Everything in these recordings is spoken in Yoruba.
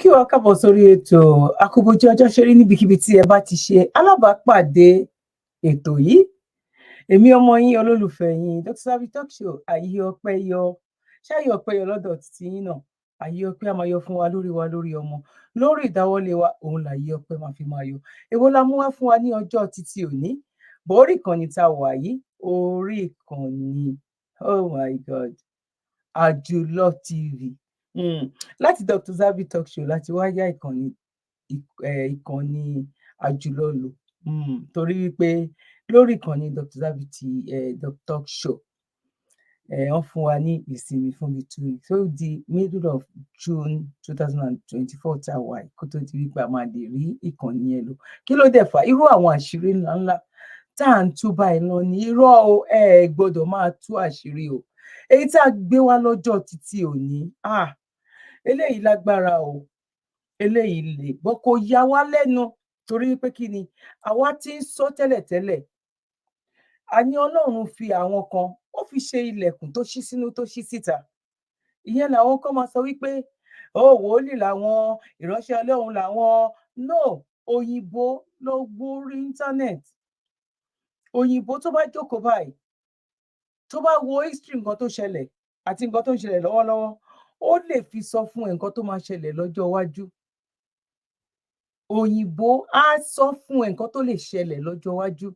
Kí wàá kábọ̀ sórí ètò àkóbójú ọjọ́ ṣe rí níbikíbi tí ẹ bá ti ṣe alábàápàdé ètò yìí. Èmi ọmọ yín, olólùfẹ́ yín, Dr. Zabby Talk Show. Àyè ọpẹ́ yọ, ṣáyé ọpẹ́ yọ lọ́dọ̀ títí yín náà. Àyè ọpẹ́ á máa yọ fún wa, lórí wa, lórí ọmọ, lórí ìdáwọ́lé wa, òun làyè ọpẹ́ máa fi máa yọ. Èwo la mú wá fún wa ní ọjọ́ títí òní? Bórí ìkànnì tá a wà yìí, orí ìkànnì, oh my God, Àjùlọ TV, láti Dr. Zabby Talk Show láti wá yá ìkànnì Àjùlọ lò, torí wípé lórí ìkànnì Dr. Zabby Talk Show, wọ́n fún wa ní ìsinmi fún bíi 2 weeks, ó di middle of June 2024 tá a wà yìí kó tó di wípé a máa lè rí ìkànnì yẹn lò. Kí ló dẹ̀ fà irú àwọn àṣírí ńláńlá tá à ń tú báyìí lọ ní irọ́ o? Ẹ gbọ́dọ̀ máa tú àṣírí o. Èyí tá a gbé wá lọ́jọ́ títí òní, ah, eléyìí lágbára o, eléyìí lè bọ́, kò yà wá lẹ́nu, torí pé kí ni àwa ti ń sọ tẹ́lẹ̀tẹ́lẹ̀? A ní Ọlọ́run fi àwọn kan, ó fi ṣe ilẹ̀kùn tó ṣí sínú, tó ṣí síta. Ìyẹn làwọn kan máa sọ wípé ó wòlíì làwọn, ìránṣẹ́ Ọlọ́run làwọn. No, òyìnbó ló gbórí internet. Òyìnbó tó bá jókòó báyìí, tó bá wo history nǹkan tó ṣẹlẹ̀ àti nǹkan tó ń ṣẹlẹ̀ lọ́wọ́lọ́wọ́, ó lè fi sọ fún ẹ nǹkan tó máa ṣẹlẹ̀ lọ́jọ́ iwájú. Òyìnbó á sọ fún ẹ nǹkan tó lè ṣẹlẹ̀ lọ́jọ́ iwájú.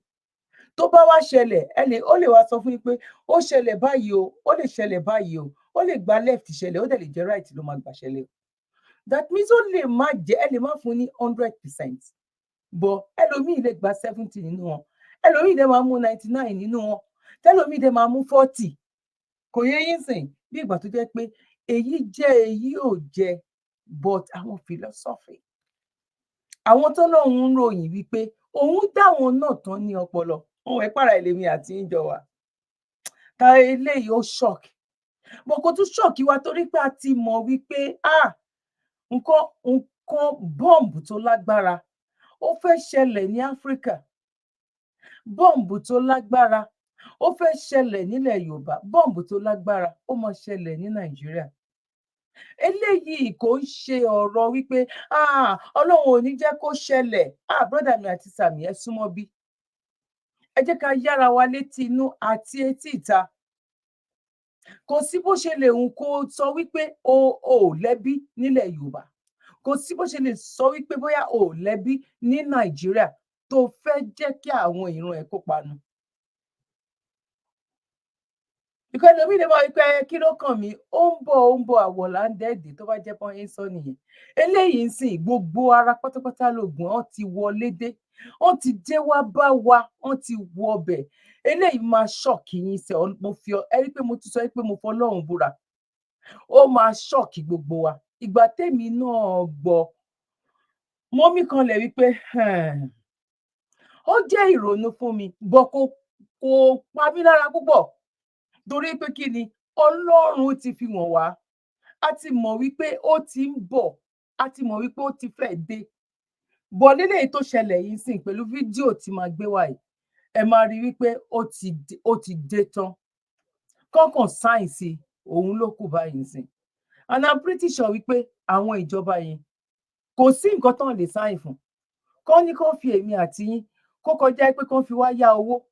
Tó bá wá ṣẹlẹ̀, ẹ lè ó lè wá sọ fún yín pé ó ṣẹlẹ̀ báyìí o, ó lè ṣẹlẹ̀ báyìí o, ó lè gba left ṣẹlẹ̀, ó dẹ̀ lè jẹ́ right ló máa gbà ṣẹlẹ̀ o. That means ó lè má jẹ́, ẹ lè má fún ní 100%, but ẹlòmíì lè gba 70 nínú wọn, ẹlòmíì dẹ̀ máa mú 99 nínú wọn, tẹlòmíì dẹ̀ máa mú 40. Kò yẹ yín sìn? Bí ìgbà tó jẹ́ pé èyí jẹ́, èyí ò jẹ́, but àwọn philosophy àwọn tó lóun ń ròyìn wípé òun dá wọn náà tán ní ọpọlọ òun ẹ pàrà ìlèmi àti ń jọ wà ta. Eléyìí ó shock bó, kò tún shock wa, torí pé a ti mọ̀ wípé, ah, nǹkan bọ́ǹbù tó lágbára ó fẹ́ ṣẹlẹ̀ ní Áfíríkà, bọ́ǹbù tó lágbára ó fẹ́ ṣẹlẹ̀ nílẹ̀ Yorùbá, bọ́ǹbù tó lágbára ó máa ṣẹlẹ̀ ní Nàìjíríà. Eléyìí kò ń ṣe ọ̀rọ̀ wípé, ah, Ọlọ́run ò ní jẹ́ kó ṣẹlẹ̀. Ah, brother mi àti sàmì, ẹ súnmọ́ bí, ẹ jẹ́ ká yára wa létí inú àti etí ìta. Kò sí bó ṣe lè hùn kó sọ wípé o ò lẹ́bí nílẹ̀ Yorùbá, kò sí bó ṣe lè sọ wípé bóyá o ò lẹ́bí ní Nàìjíríà tó fẹ́ jẹ́ kí àwọn ìran ẹ̀ kó panu. Ìkànnì omi lè máa wí pé, kí ló kàn mí? Ó ń bọ̀, ó ń bọ̀, àwọ̀ là ń dẹ́ẹ̀dẹ̀. Tó bá jẹ́ pọ́n yín sọ nìyẹn. Eléyìí ń sìn gbogbo ara pátápátá lóògùn wọn ti wọlé dé, wọn ti dé wá bá wa, wọn ti wọ ọbẹ̀. Eléyìí máa shock yín sẹ. Mo fi ẹ rí pé mo tún sọ pé mo fọlọ́run búra, ó máa shock gbogbo wa. Ìgbà tèmi náà gbọ́, mọ́mí kan lẹ̀ wípé ó jẹ́ ìrònú fún mi bọ́, kò pa mí lára púpọ̀, torí pé kí ni? Ọlọ́run ti fi wọ̀n wá. A ti mọ̀ wípé ó ti ń bọ̀, a ti mọ̀ wípé ó ti fẹ́ dé bọ̀. Léléyìí tó ṣẹlẹ̀ yìí sìn, pẹ̀lú fídíò tí máa gbé wá yìí, ẹ máa rí wípé ó ti dé tán. Kọ́kàn sáyẹ̀nsì òun ló kù báyìí sìn, and I'm pretty sure wípé àwọn ìjọba yẹn, kò sí nǹkan tán lè sign fún. Kọ́ ní kó fi èmi àti yín kó kọjá pé kó fi wá yá owó,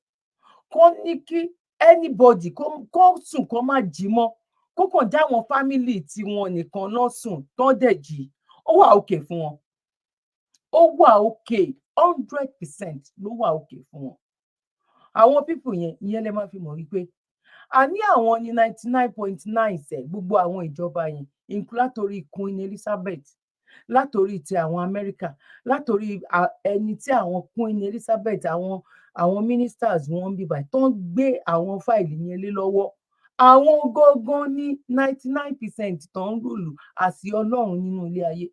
kó ní kí anybody kó sùn, kó má jí mọ́, kó kàn já àwọn family tiwọn nìkan náà sùn tán dẹ̀ jí, ó wà okay fún wọn. Ó wà okay, 100% ló wà okay fún wọn. Àwọn people yẹn, ìyẹn lè máa fi mọ̀ wípé a ní àwọn ní 99.9 sẹ̀. Gbogbo àwọn ìjọba yẹn, include látòrí Queen Elizabeth, látòrí ti àwọn Amẹ́ríkà, látòrí ẹni tí àwọn Queen Elizabeth, àwọn ministers wọn ń bíbà tó ń gbé àwọn fáìlì yẹn lé lọ́wọ́, àwọn gangan ní 99% tó ń rule àti Ọlọ́run nínú ilé ayé.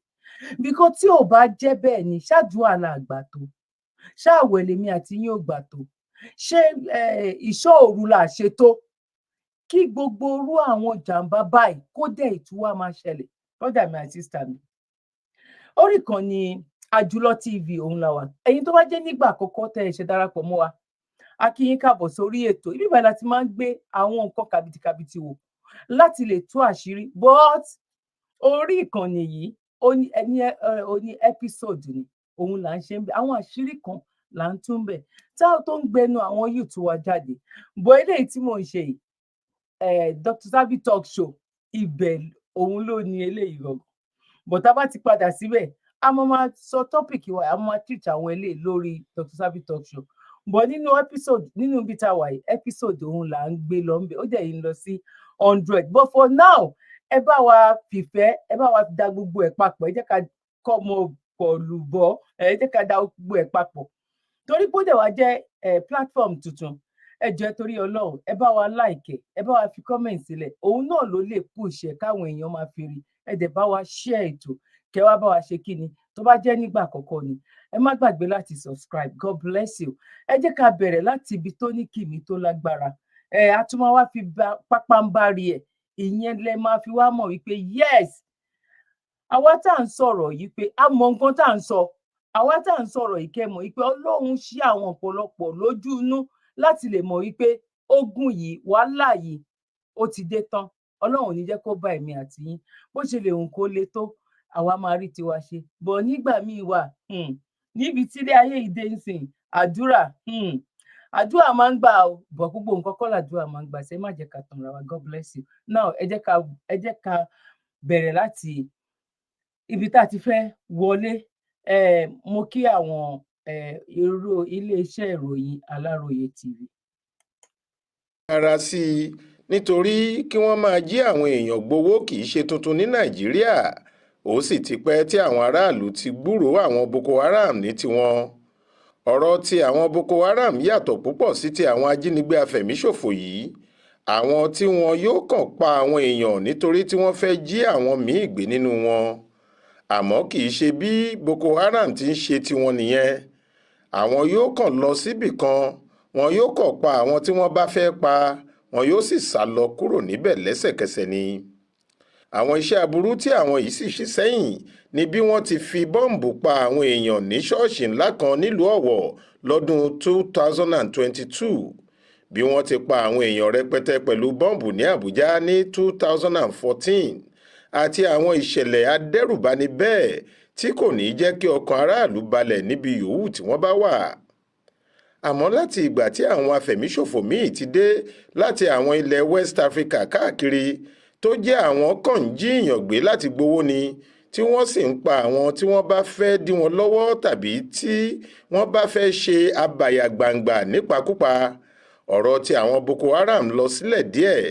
Bíkọ́ tí ò bá jẹ́ bẹ́ẹ̀ ni, ṣáàdúrà la àgbà tó ṣáàwẹ̀ lèmi àti yín ò gbà tó, ṣé ìṣọ́ òru là ṣe tó kí gbogbo orú àwọn jàǹbá báyìí kó dẹ̀ ìtúwà máa ṣẹlẹ̀? Brother mi àti sister mi, orí kan ní Àjùlọ TV òun la wà. Ẹ̀yin tó bá jẹ́ nígbà àkọ́kọ́ tẹ́ ẹ ṣe darapọ̀ mọ́ wa, a kí yín káàbọ̀ sórí ètò. Ibi ìbàdàn láti máa ń gbé àwọn nǹkan kàbìtìkàbìtì wò láti lè tú àṣírí, but orí ìkànnì yìí Ó ní ẹni, ó ní episode ni òun là ń ṣe ń bẹ. Àwọn àṣírí kan là ń tún bẹ tá tó ń gbẹnu àwọn youth wa jáde bọ. Eléyìí tí mò ń ṣe yìí, Dr. Zabby Talk Show, ibẹ̀ òun ló ní eléyìí gangan. But tá a bá ti padà síbẹ̀, a máa máa sọ topic wa, a máa teach àwọn eléyìí lórí Dr. Zabby Talk Show. But nínú episode, nínú ibi tá a wà yìí, episode òun là ń gbé lọ ńbẹ. Ó dẹ̀ yìí ń lọ sí 100. But for now, ẹ bá wa fìfẹ́, ẹ bá wa da gbogbo ẹ̀ papọ̀. Ẹ jẹ́ ká kọ́ ọmọ pọ̀lù bọ́, ẹ jẹ́ ká da gbogbo ẹ̀ papọ̀, torí pé ó dẹ̀ wá jẹ́ platform tuntun. Ẹ jọ̀ọ́, torí Ọlọ́run, ẹ bá wa like, ẹ bá wa fi comment sílẹ̀. Òun náà ló lè push ẹ káwọn èèyàn máa fi rí. Ẹ dẹ̀ bá wa share ètò, kẹ wá bá wa ṣe kí ni. Tó bá jẹ́ nígbà àkọ́kọ́ ni, ẹ má gbàgbé láti subscribe. God bless you. Ẹ jẹ́ ká bẹ̀rẹ̀ láti ibi tó ní kìmí tó lágbára. Ẹ a tún máa wá fi pápánbárì ẹ. Ìyẹn lẹ máa fi wá mọ̀ wípé yes, àwa tá à ń sọ̀rọ̀ yìí, pé a mọ nǹkan tá à ń sọ. Àwa tá à ń sọ̀rọ̀ yìí, kẹ́ mọ̀ wípé Ọlọ́run ṣí àwọn ọ̀pọ̀lọpọ̀ lójú inú láti lè mọ̀ wípé ogun yìí, wàhálà yìí, ó ti dé tán. Ọlọ́run ò ní jẹ́ kó bá èmi àti yín. Bó ṣe lè hùn kó le tó, àwa máa rí tiwa ṣe bọ̀. Nígbà míì wà, níbi tílé ayé yìí dé ń sìn, àdúrà, àdúrà máa ń gbà ó bọ̀. Gbogbo nǹkan kọ́ làdúrà máa ń gbà. Ṣe má jẹ́ ká tanra wa. God bless you. Now, ẹ jẹ́ ká bẹ̀rẹ̀ láti ibi tá a ti fẹ́ wọlé. Mo kí àwọn irú iléeṣẹ́ ìròyìn Aláròye TV. Ara sí i, nítorí kí wọ́n máa jí àwọn èèyàn gbowó kì í ṣe tuntun ní Nàìjíríà. Ó sì ti pẹ́ tí àwọn aráàlú ti gbúròó àwọn Boko Haram ní tiwọn. Ọ̀rọ̀ tí àwọn Boko Haram yàtọ̀ púpọ̀ sí ti àwọn ajínigbé afẹ̀míṣòfò yìí, àwọn tí wọn yóò kàn pa àwọn èèyàn nítorí tí wọ́n fẹ́ jí àwọn míín gbé nínú wọn. Àmọ́ kì í ṣe bí Boko Haram ti ń ṣe tiwọn nìyẹn. Àwọn yóò kàn lọ síbì kan, wọn yóò kàn pa àwọn tí wọ́n bá fẹ́ pa, wọn yóò sì sá lọ kúrò níbẹ̀ lẹ́sẹ̀kẹsẹ̀ ni. Àwọn iṣẹ́ aburú tí àwọn yìí sì ṣe sẹ́yìn ni bí wọ́n ti fi bọ́ǹbù pa àwọn èèyàn ní ṣọ́ọ̀ṣì ńlá kan nílùú Ọ̀wọ̀ lọ́dún 2022, bí wọ́n ti pa àwọn èèyàn rẹpẹtẹ pẹ̀lú bọ́ǹbù ní Àbújá ní 2014, àti àwọn ìṣẹ̀lẹ̀ adẹ́rùbani bẹ́ẹ̀ tí kò ní jẹ́ kí ọkàn aráàlú balẹ̀ níbi yòówù tí wọ́n bá wà. Àmọ́ láti ìgbà tí àwọn afẹ̀míṣòfò míì ti dé láti àwọn ilẹ̀ West Africa káàkiri, tó jẹ́ àwọn kàn ń jí èèyàn gbé láti gbowó ni, tí wọ́n sì ń pa àwọn tí wọ́n bá fẹ́ dí wọn lọ́wọ́ tàbí tí wọ́n bá fẹ́ ṣe àbàyàgbàǹgbà nípakúpa, ọ̀rọ̀ tí àwọn Boko Haram lọ sílẹ̀ díẹ̀,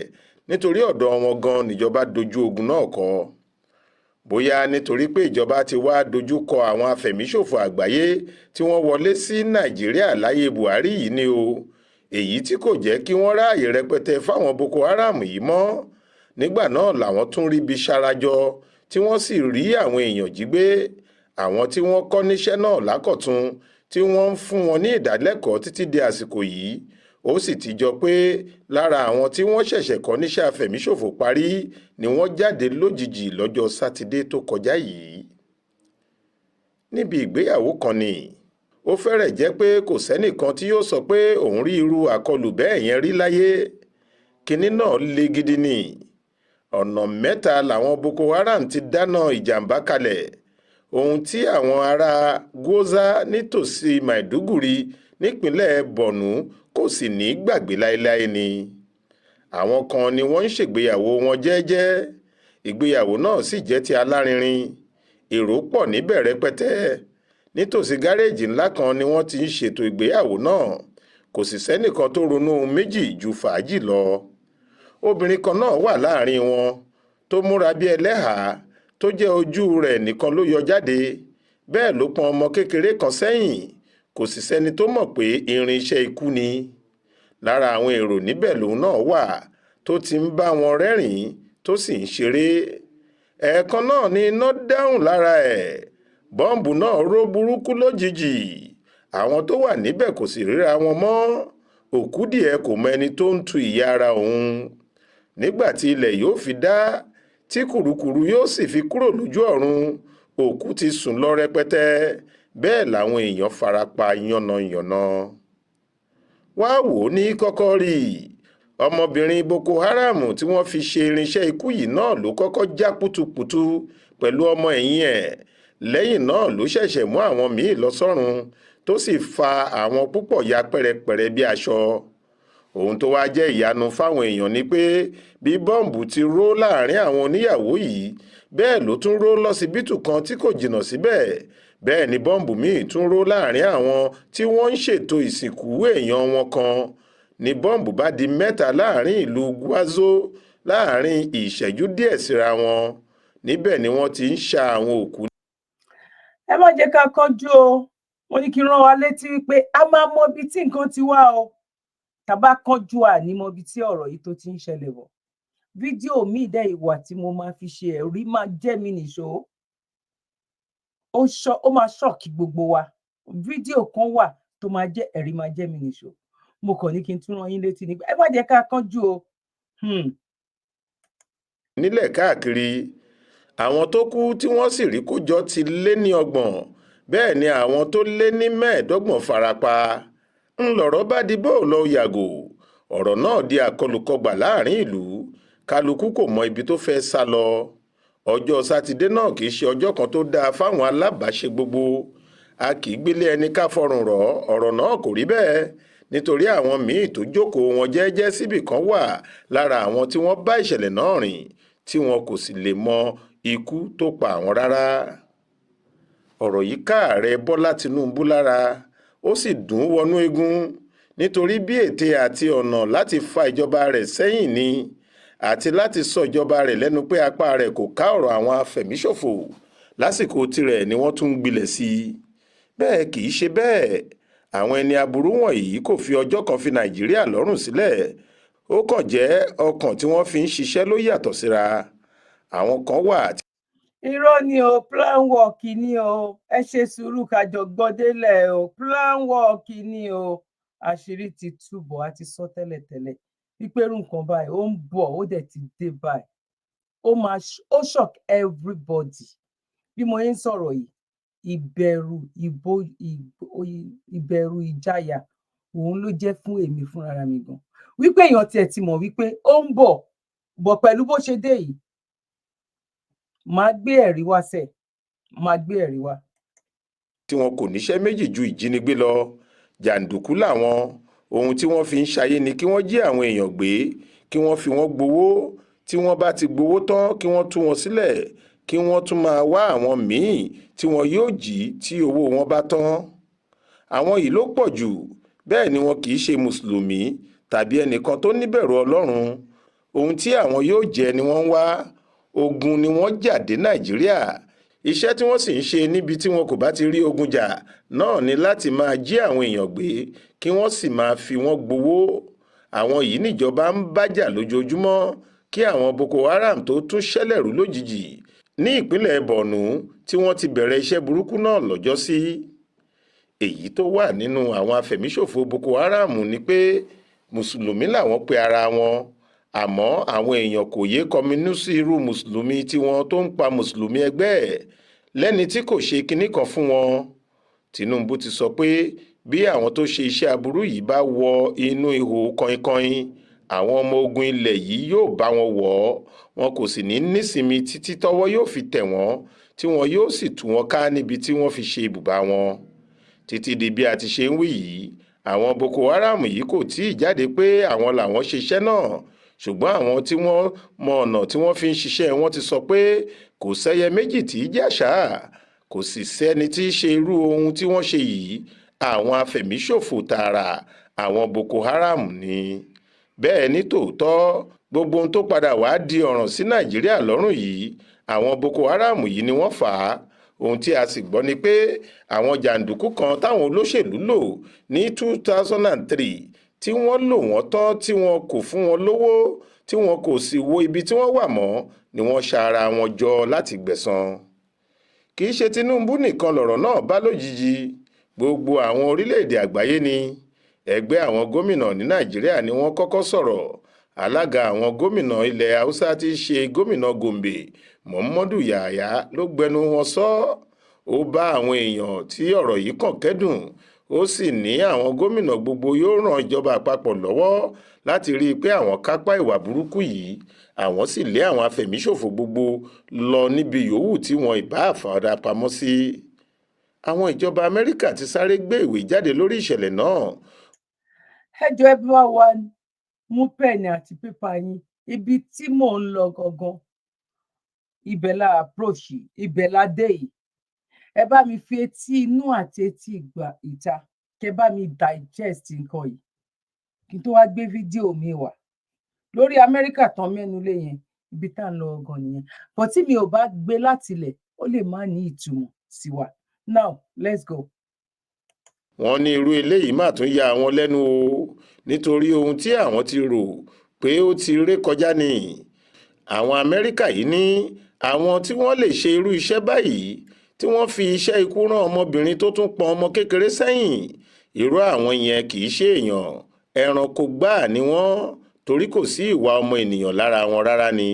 nítorí ọ̀dọ̀ wọn gan níjọba dojú ogun náà kọ. Bóyá nítorí pé ìjọba ti wá dojú kọ àwọn afẹ̀míṣòfò àgbáyé tí wọ́n wọlé sí Nàìjíríà láyé Buhari yìí ni o, èyí tí kò jẹ́ kí wọ́n ráàyè rẹpẹtẹ fáwọn Boko Haram yìí mọ́. Nígbà náà làwọn tún ríbi sarajọ, tí wọ́n sì rí àwọn èèyàn jí gbé, àwọn tí wọ́n kọ́ níṣẹ́ náà lákọ̀tun, tí wọ́n ń fún wọn ní ìdálẹ́kọ̀ọ́ títí di àsìkò yìí. Ó sì ti jọ pé lára àwọn tí wọ́n ṣẹ̀ṣẹ̀ kọ́ níṣẹ́ afẹ̀míṣòfò parí ni wọ́n jáde lójijì lọ́jọ́ Sátidé tó kọjá yìí níbi ìgbéyàwó kan ni. Ó fẹ́rẹ̀ jẹ́ pé kò sẹ́nìkan tí yóò sọ pé òun rí irú àkọlù bẹ́ẹ̀ yẹn rí láyé. Kinní náà le gidi ni. Ọ̀nà mẹ́ta làwọn Boko Haram ti dáná ìjàmbá kalẹ̀. Ohun tí àwọn ará Gwoza nítòsí Maiduguri nípínlẹ̀ Borno kò sì ní í gbàgbé láéláé ni. Àwọn kan ni wọ́n ń ṣègbéyàwó wọn jẹ́ẹ́jẹ́. Ìgbéyàwó náà sì jẹ́ ti alárinrin, èrò pọ̀ níbẹ̀ rẹpẹtẹ. Nítòsí gáréèjì ńlá kan ni wọ́n ti ń ṣètò ìgbéyàwó náà. Kò sì sẹ́nìkan tó ronú ohun méjì ju fàájì lọ. Obìnrin kan náà wà láàrin wọn tó múra bíi ẹlẹ́hàá, tó jẹ́ ojú rẹ̀ nìkan ló yọ jáde. Bẹ́ẹ̀ ló pọn ọmọ kékeré kan sẹ́yìn. Kò sì sẹ́ni tó mọ̀ pé irinṣẹ́ ikú ni. Lára àwọn èrò níbẹ̀ lòun náà wà, tó ti ń bá wọn rẹ́rìn-ín tó sì ń ṣeré. Ẹ̀ẹ̀kan náà ni iná dáhùn lára ẹ̀. Bọ́ǹbù náà ró burúkú lójijì. Àwọn tó wà níbẹ̀ kò sì ríra wọn mọ́. Òkúdìẹ̀ kò mọ ẹni tó ń tu ìyá ara òun. Nígbà tí ilẹ̀ yóò fi dá, tí kùrukùru yóò sì fi kúrò lójú ọ̀run, òkú ti sùn lọ rẹpẹtẹ. Bẹ́ẹ̀ làwọn èèyàn fara pa yánnayànna. Wàá wò ó ní kọ́kọ́ rí i. Ọmọbìnrin Boko Haram tí wọ́n fi ṣe irinṣẹ́ ikú yìí náà ló kọ́kọ́ já pútùpútù pẹ̀lú ọmọ ẹ̀yìn ẹ̀. Lẹ́yìn náà ló ṣẹ̀ṣẹ̀ mú àwọn míì lọ sọ́run, tó sì fa àwọn púpọ̀ ya pẹ́rẹpẹ̀rẹ bí aṣọ. Ohun tó wáá jẹ́ ìyanu fáwọn èèyàn ni pé bí bọ́ǹbù ti ró láàrin àwọn oníyàwó yìí, bẹ́ẹ̀ ló tún ró lọ́sibítù kan tí kò jìnnà síbẹ̀. Bẹ́ẹ̀ ni bọ́ǹbù míì tún ró láàrin àwọn tí wọ́n ń ṣètò ìsìnkú èèyàn wọn kan. Ní bọ́ǹbù bá di mẹ́ta láàrin ìlú Gwoza láàrin ìṣẹ́jú díẹ̀ síra wọn. Níbẹ̀ ni wọ́n ti ń ṣa àwọn òkú. Ẹ má jẹ́ ká kánjú o. Mo ní kí n rán wa létí wípé a máa mọ ibi tí nǹkan ti wá o. Tá bá kánjú, à ní mọ ibi tí ọ̀rọ̀ yìí tó ti ń ṣẹlẹ̀ bọ̀. Fídíò míì dẹ̀ ìwà tí mo máa fi ṣe ẹ̀rí máa jẹ́ mi nìṣó. Ó máa shock gbogbo wa. Fídíò kan wà tó máa jẹ́ ẹ̀rí máa jẹ́ mi nìṣó. Mo kàn ní kí n tún rán yín létí nígbà. Ẹ má jẹ́ ká kánjú o. Nílẹ̀ káàkiri, àwọn tó kú tí wọ́n sì rí kó jọ ti lé ní 30, bẹ́ẹ̀ ni àwọn tó lé ní 25 fara pa. Ń lọ̀rọ̀ bá di bó lọ yàgò, ọ̀rọ̀ náà di àkọlùkọgbà láàrin ìlú. Kálukú kò mọ ibi tó fẹ́ẹ́ sá lọ. Ọjọ́ sátidé náà kì í ṣe ọjọ́ kan tó dáa fáwọn alábàáṣe gbogbo. A kì í gbélé ẹni ká fọrùn rọ̀. Ọ̀rọ̀ náà kò rí bẹ́ẹ̀, nítorí àwọn míín tó jókòó wọn jẹ́ẹ́jẹ́ síbì kan wà lára àwọn tí wọ́n bá ìṣẹ̀lẹ̀ náà rìn, tí wọn kò sì lè mọ ikú tó pa àwọn rárá. Ọ̀rọ̀ yìí ká Ààrẹ Bọ́lá Tìǹbù lára, ó sì dùn ún wọnú eegun, nítorí bí ète àti ọ̀nà láti fa ìjọba rẹ̀ sẹ́yìn ni, àti láti sọ ìjọba rẹ̀ lẹ́nu pé apá rẹ̀ kò ká ọ̀rọ̀ àwọn afẹ̀míṣòfò lásìkò tirẹ̀ ni wọ́n tún ń gbilẹ̀ sí i. Bẹ́ẹ̀ kì í ṣe bẹ́ẹ̀. Àwọn ẹni aburú wọ̀nyí kò fi ọjọ́ kan fi Nàìjíríà lọ́rùn sílẹ̀. Ó kàn jẹ́ ọkàn tí wọ́n fi ń ṣiṣẹ́ ló yàtọ̀ síra. Àwọn kan wà. Irọ́ ni o, plan work ni o. Ẹ ṣe sùúrù kájọ gbọ́délẹ̀ o. Plan work ni o. Àṣírí ti túbọ̀. A ti sọ tẹ́lẹ̀tẹ́lẹ̀ wípé irú nǹkan báyìí ó ń bọ̀, ó dẹ̀ ti dé báyìí. Ó máa ó shock everybody. Bí mo yẹn ń sọ̀rọ̀ yìí, ìbẹ̀rù ìbò, ìbẹ̀rù, ìjayà òun ló jẹ́ fún èmi fúnra mi gan, wípé èèyàn tiẹ̀ ti mọ̀ wípé ó ń bọ̀ bọ̀. Pẹ̀lú bó ṣe dé yìí, máa gbé ẹ̀rí wá sẹ̀, máa gbé ẹ̀rí wá. Tí wọn kò níṣẹ́ méjì ju ìjínigbé lọ. Jàǹdùkú làwọn. Ohun tí wọ́n fi ń ṣayé ni kí wọ́n jí àwọn èèyàn gbé, kí wọ́n fi wọ́n gbowó. Tí wọ́n bá ti gbowó tán, kí wọ́n tú wọn sílẹ̀, kí wọ́n tún máa wá àwọn míín tí wọn yóò jí tí owó wọn bá tán. Àwọn yìí ló pọ̀ jù. Bẹ́ẹ̀ ni wọn kì í ṣe mùsùlùmí tàbí ẹnìkan tó níbẹ̀rù Ọlọ́run. Ohun tí àwọn yóò jẹ ni wọ́n ń wá. Ogun ni wọ́n jà dé Nàìjíríà. Iṣẹ́ tí wọ́n sì ń ṣe níbi tí wọn kò bá ti rí ogun jà náà ni láti máa jí àwọn èèyàn gbé, kí wọ́n sì máa fi wọ́n gbowó. Àwọn yìí níjọba ń bá jà lójoojúmọ́ kí àwọn Boko Haram tó tún ṣẹlẹ̀ rú lójijì ní ìpínlẹ̀ Borno tí wọ́n ti bẹ̀rẹ̀ iṣẹ́ burúkú náà lọ́jọ́sí. Èyí tó wà nínú àwọn afẹ̀míṣòfò Boko Haram ni pé mùsùlùmí làwọn pe ara wọn, àmọ́ àwọn èèyàn kò yéé kọminú sí irú mùsùlùmí tiwọn tó ń pa mùsùlùmí ẹgbẹ́ ẹ̀ lẹ́ni tí kò ṣe kinní kan fún wọn. Tinubu ti sọ pé bí àwọn tó ṣe iṣẹ́ aburú yìí bá wọ inú ihò kọ̀ìnkọ̀ìn, àwọn ọmọ ogun ilẹ̀ yìí yóò bá wọn wọ̀ ọ́. Wọn kò sì ní nísinmi títí tọ́wọ́ yóò fi tẹ̀ wọ́n, tí wọn yóò sì tú wọn ká níbi tí wọ́n fi ṣe ibùba wọn. Títí di bí a ti ṣe ń wí yìí, àwọn Boko Haram yìí kò tí ì jáde pé àwọn làwọn ṣiṣẹ́ náà, ṣùgbọ́n àwọn tí wọ́n mọ ọ̀nà tí wọ́n fi ń ṣiṣẹ́ wọn ti sọ pé kò sẹ́yẹ méjì tí í jàsà, kò sì sẹ́ni tí í ṣe irú ohun tí wọ́n ṣe yìí. Àwọn afẹ̀míṣòfò tààrà, àwọn Boko Haram ni. Bẹ́ẹ̀ ní tòótọ́, gbogbo ohun tó padà wàá di ọ̀ràn sí Nàìjíríà lọ́rùn yìí, àwọn Boko Haram yìí ni wọ́n fà á. Ohun tí a sì gbọ́ ni pé àwọn jàǹdùkú kan táwọn olóṣèlú lò ní 2003, tí wọ́n lò wọ́n tán, tí wọn kò fún wọn lówó, tí wọn kò sì wo ibi tí wọ́n wà mọ́, ni wọ́n ṣa ara wọn jọ láti gbẹ̀san. Kì í ṣe Tinubu nìkan lọ̀rọ̀ náà bá lójijì. Gbogbo àwọn orílẹ̀-èdè àgbáyé ni. Ẹgbẹ́ àwọn gómìnà ní Nàìjíríà ni wọ́n kọ́kọ́ sọ̀rọ̀. Alága àwọn gómìnà ilẹ̀ Haúsá tí í ṣe gómìnà Gombe, Muhammadu Yahaya, ló gbẹnu wọn sọ. Ó bá àwọn èèyàn tí ọ̀rọ̀ yìí kàn kẹ́dùn. Ó sì ní àwọn gómìnà gbogbo yóò ran ìjọba àpapọ̀ lọ́wọ́ láti rí i pé àwọn kápá ìwà burúkú yìí, àwọn sì lé àwọn afẹ̀míṣòfò gbogbo lọ níbi yòówù tí wọn ìbáà fara pamọ́ sí. Àwọn ìjọba Amẹ́ríkà ti sáré gbé ìwé jáde lórí ìṣẹ̀lẹ̀ náà. Ẹ jọ̀ọ́, ẹ bá wa mú pen àti paper yín. Ibi tí mò ń lọ gangan, ibẹ̀ la approach, ibẹ̀ la dé yìí. Ẹ bá mi fi etí inú àti etí ìgbà ìta, kẹ bá mi digest nǹkan yìí kí n tó wá gbé fídíò mi wá lórí Amẹ́ríkà tán mẹ́nu lé yẹn. Ibi tá à ń lọ gan nìyẹn, but tí mi ò bá gbé látilẹ̀, ó lè má ní ìtumọ̀ sí wa. Now let's go. Wọ́n ní irú eléyìí mà tún ya àwọn lẹ́nu o, nítorí ohun tí àwọn ti rò pé ó ti ré kọjá ni. Àwọn Amẹ́ríkà yìí ní àwọn tí wọ́n lè ṣe irú iṣẹ́ báyìí, tí wọ́n fi iṣẹ́ ikú rán ọmọbìnrin tó tún pọn ọmọ kékeré sẹ́yìn, irú àwọn yẹn kì í ṣe èèyàn, ẹranko gbáà ni wọ́n, torí kò sí ìwà ọmọ ènìyàn lára wọn rárá ni.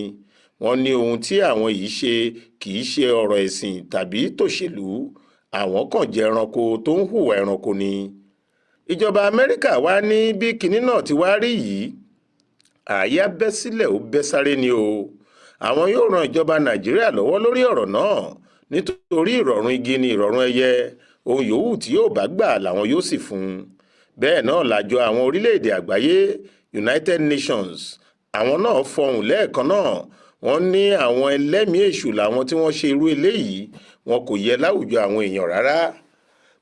Wọ́n ní ohun tí àwọn yìí ṣe kì í ṣe ọ̀rọ̀ ẹ̀sìn tàbí tòṣèlú, àwọn kàn jẹ́ ẹranko tó ń hùwà ẹranko ni. Ìjọba Amẹ́ríkà wá ní bí kinní náà ti wá rí yìí, àáyá bẹ́ sílẹ̀, ó bẹ́ sáré ni o. Àwọn yóò ran ìjọba Nàìjíríà lọ́wọ́ lórí ọ̀rọ̀ náà, nítorí ìrọ̀rùn igi ni ìrọ̀rùn ẹyẹ. Ohun yòówù tí yóò bá gbà làwọn yóò sì fún un. Bẹ́ẹ̀ náà lájọ àwọn orílẹ̀-èdè àgbáyé, United Nations, àwọn náà fọhùn lẹ́ẹ̀kan náà. Wọ́n ní àwọn ẹlẹ́mìí èṣù làwọn tí wọ́n ṣe irú eléyìí, wọn kò yẹ láwùjọ àwọn èèyàn rárá.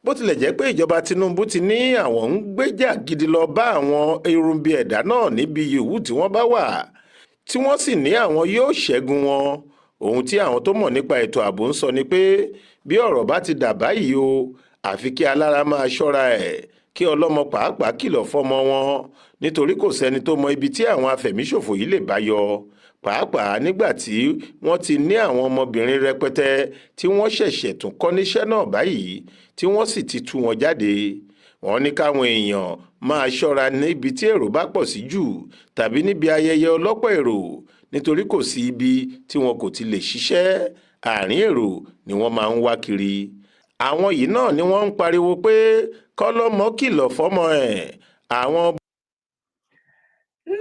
Bó tilẹ̀ jẹ́ pé ìjọba Tinubu ti ní àwọn ń gbéjà gidi lọ bá àwọn erumbi ẹ̀dá náà níbi yòówù tí wọ́n bá wà, tí wọ́n sì ní àwọn yóò ṣẹ́gun wọn, ohun tí àwọn tó mọ̀ nípa ètò ààbò ń sọ ni pé bí ọ̀rọ̀ bá ti dà báyìí o, àfi kí alára máa ṣọ́ra ẹ̀, kí ọlọ́mọ pàápàá kìlọ̀ fọ́mọ wọn, nítorí kò sẹ́ni tó mọ ibi tí àwọn afẹ̀míṣòfò yìí lè bá yọ, pàápàá nígbà tí wọ́n ti ní àwọn ọmọbìnrin rẹpẹtẹ tí wọ́n ṣẹ̀ṣẹ̀ tún kọ́ níṣẹ́ náà báyìí, tí wọ́n sì ti tú wọn jáde. Wọ́n ní káwọn èèyàn máa ṣọ́ra níbi tí èrò bá pọ̀ sí jù tàbí níbi ayẹyẹ ọlọ́pọ̀ èrò, nítorí kò sí ibi tí wọn kò ti lè ṣiṣẹ́. Àárín èrò ni wọ́n máa ń wá kiri. Àwọn yìí náà ni wọ́n ń pariwo pé kọ́lọ́mọ kìlọ̀ fọ́mọ ẹ̀ àwọn.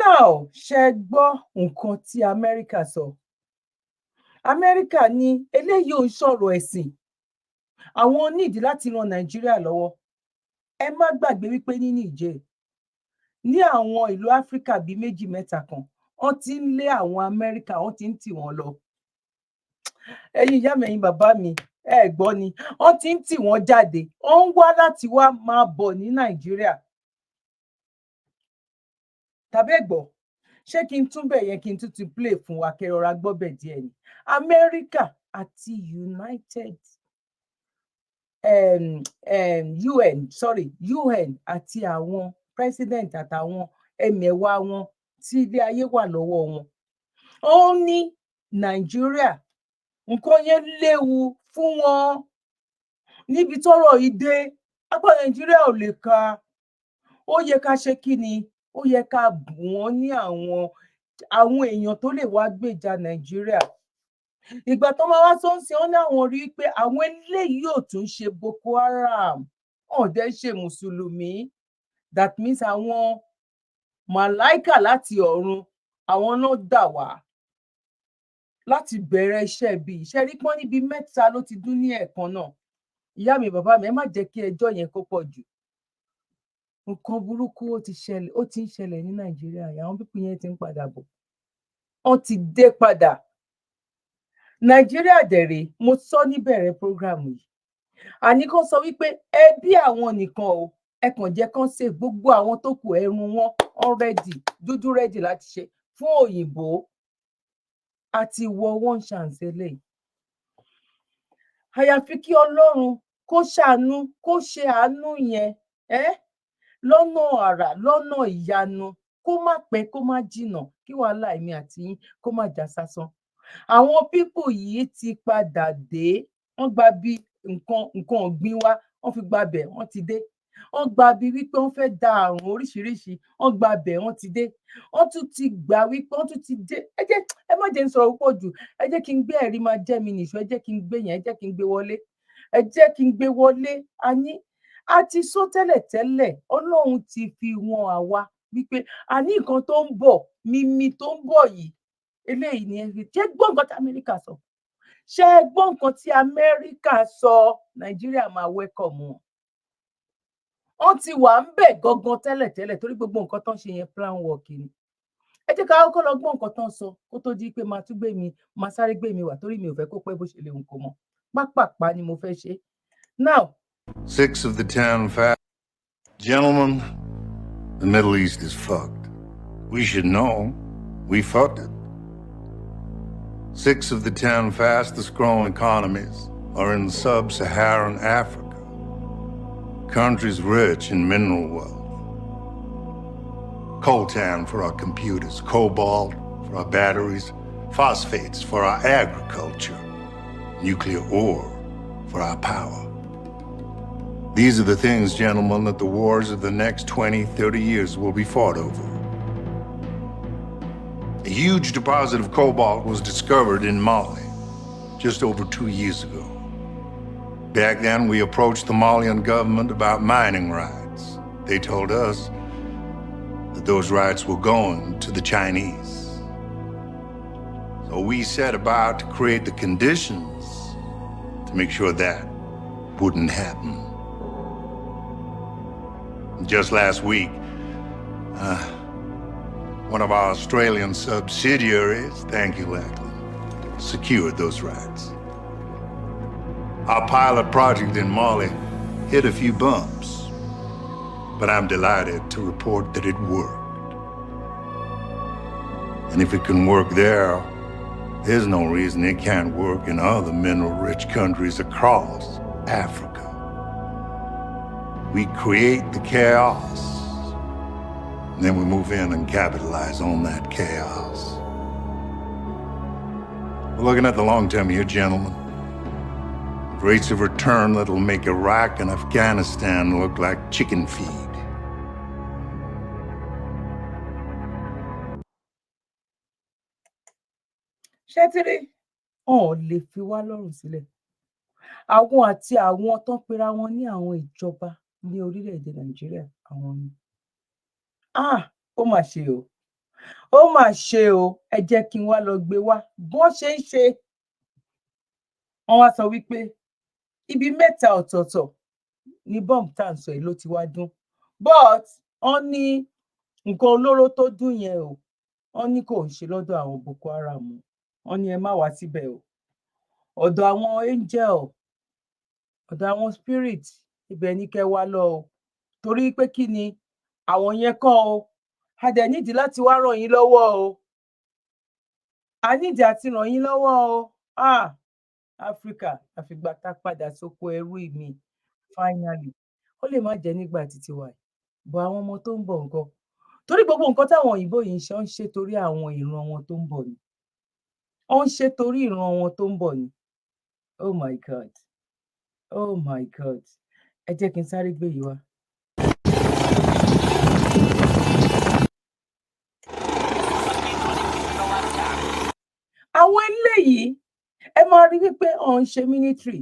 Now, ṣe gbọ́ nǹkan tí Amẹ́ríkà sọ? Amẹ́ríkà ní eléyìí ò ń sọ̀rọ̀ ẹ̀sìn, àwọn nídìí láti ran Nàìjíríà lọ́wọ́. Ẹ má gbàgbé wípé ní Niger, ní àwọn ìlú Áfíríkà bíi méjì mẹ́ta kan, wọ́n ti ń lé àwọn Amẹ́ríkà, wọ́n ti ń tì wọ́n lọ. Ẹ̀yin ìyá mi, ẹ̀yin bàbá mi, ẹ gbọ́ ni, wọ́n ti ń tì wọ́n jáde, wọ́n ń wá láti wá máa bọ̀ ní Nàìjíríà. Tàbí ẹ gbọ́, ṣé kí n tún bẹ̀ yẹn, kí n tún ti play fún wa kẹ́ rọra gbọ́ bẹ̀ díẹ̀ ni? Amẹ́ríkà àti United UN, sorry, UN àti àwọn president àtàwọn ẹmẹ̀wà wọn tí ilé ayé wà lọ́wọ́ wọn, ó ní Nàìjíríà, nǹkan yẹn léwu fún wọn. Níbi tọ́rọ̀ yìí dé, apá Nàìjíríà ò lè ka. Ó yẹ ká ṣe kí ni? Ó yẹ ká bù wọ́n ní àwọn èèyàn tó lè wá gbèjà Nàìjíríà. Ìgbà tó máa wá sọ́nsìn, wọn ní àwọn rí i pé àwọn eléyìí ò tún ṣe Boko Haram, wọn ò dẹ̀ ṣe mùsùlùmí. That means àwọn màláìkà láti ọ̀run, àwọn náà dà wá láti bẹ̀rẹ̀ iṣẹ́ bíi iṣẹ́ rí pọ́n níbi mẹ́ta ló ti dún ní ẹ̀ẹ̀kan náà. Ìyá mi, bàbá mi, ẹ má jẹ́ kí ẹjọ́ yẹn kó pọ̀ jù. Nǹkan burúkú ó ti ṣẹlẹ̀, ó ti ń ṣẹlẹ̀ ní Nàìjíríà. Àwọn people yẹn ti ń padà bọ̀, wọ́n ti dé padà. Nàìjíríà dẹ̀rẹ̀, mo sọ níbẹ̀rẹ̀ program yìí, àní kàn sọ wípé ẹbí àwọn nìkan o, ẹ kàn jẹ́ kán ṣe gbogbo àwọn tó kù, ẹrun wọn already dúdú, ready láti ṣe fún òyìnbó àti wọ one chance eléyìí. Àyàfi kí Ọlọ́run kó ṣàánú, kó ṣe àánú yẹn lọ́nà àrà, lọ́nà ìyanu, kó má pẹ́, kó má jìnnà, kí wàhálà èmi àti yín kó má já sásán. Àwọn people yìí ti padà dé. Wọ́n gba bí nǹkan ọ̀gbìn wa, wọ́n fi gba bẹ̀, wọ́n ti dé. Wọ́n gba bí wípé wọ́n fẹ́ da àrùn oríṣiríṣi, wọ́n gba bẹ̀, wọ́n ti dé. Wọ́n tún ti gbà wípé wọ́n tún ti dé. Ẹ jẹ́, ẹ má jẹ́ n sọ̀rọ̀ púpọ̀ jù. Ẹ jẹ́ kí n gbé ẹ̀rí máa jẹ́ mi nìṣó. Ẹ jẹ́ kí n gbé yẹn, ẹ jẹ́ kí n gbé wọlé, ẹ jẹ́ kí n gbé wọlé. A ní A ti sọ tẹ́lẹ̀tẹ́lẹ̀, Ọlọ́run ti fi wọn àwa wípé a ní nǹkan tó ń bọ̀, mímí tó ń bọ̀ yìí, eléyìí ni. Ẹ fi ṣé gbọ́ nǹkan tí Amẹ́ríkà sọ? Ṣé ẹ gbọ́ nǹkan tí Amẹ́ríkà sọ? Nàìjíríà máa welcome wọn. Wọ́n ti wà ń bẹ̀ gangan tẹ́lẹ̀tẹ́lẹ̀, torí gbogbo nǹkan tó ń ṣe yẹn, plan work ni. Ẹ jẹ́ ká kọ́kọ́ lọ gbọ́ nǹkan tó ń sọ kó tó di pé máa tún gbé mi, máa sáré gbé mi wá, torí mi ò fẹ́ kó pẹ́ bó ṣe lè hùn kó mọ́. Pápápá ni mo fẹ́ ṣe now. Six of the 10 fast. Gentlemen, the Middle East is fucked. We should know. We fucked it. Six of the 10 fastest growing economies are in sub Saharan Africa, countries rich in mineral wealth. Coltan for our computers, cobalt for our batteries, phosphates for our agriculture, nuclear ore for our power. These are the things, gentlemen, that the wars of the next 20, 30 years will be fought over. A huge deposit of cobalt was discovered in Mali just over 2 years ago. Back then, we approached the Malian government about mining rights. They told us that those rights were going to the Chinese. So we set about to create the conditions to make sure that wouldn't happen. Just last week, one of our Australian subsidiaries, thank you, Lachlan, secured those rights. Our pilot project in Mali hit a few bumps, but I'm delighted to report that it worked. And if it can work there, there's no reason it can't work in other mineral rich countries across Africa. We create the chaos, and then we move in and capitalize on that chaos. We're looking at the long term here, gentlemen. Rates of return that'll make Iraq and Afghanistan look like chicken feed. Ṣé tí rí, wọn ò lè fi wá lọ́rùn sílẹ̀, àwọn àti àwọn tó ń pera wọn ní àwọn ìjọba ní orílẹ̀-èdè Nàìjíríà, àwọn ni. Ah, ó mà ṣe o, ó mà ṣe o. Ẹ jẹ́ kí n wá lọ gbé wá bọ́n ṣe ń ṣe. Wọ́n wá sọ wípé ibi mẹ́ta ọ̀tọ̀ọ̀tọ̀ ní bomb tá à ń sọ yìí ló ti wá dún, but wọ́n ní nǹkan olóró tó dún yẹn o, wọ́n ní kò ń ṣe lọ́dọ̀ àwọn Boko Haram o. Wọ́n ní ẹ má wá síbẹ̀ o, ọ̀dọ̀ àwọn angel, ọ̀dọ̀ àwọn spirit, ibẹ̀ ní kẹ́ wá lọ o, torí pé kí ni, àwọn yẹn kọ́ o. A dẹ̀ nídìí láti wá ràn yín lọ́wọ́ o, a nídìí àti ràn yín lọ́wọ́ o. Ah, Áfíríkà, àfìgbà tá a padà sóko ẹrú mi finally. Ó lè má jẹ́ nígbà títí wa yìí, but àwọn ọmọ tó ń bọ̀ nǹkan, torí gbogbo nǹkan táwọn òyìnbó yìí ń ṣe, ń ṣe torí àwọn ìran wọn tó ń bọ̀ ni. Ó ń ṣe torí ìran wọn tó ń bọ̀ ni. Oh my God, oh my God. Ẹ jẹ́ kí n sáré gbé yìí wá. Àwọn eléyìí, ẹ máa rí wípé ọ̀ ń ṣe military,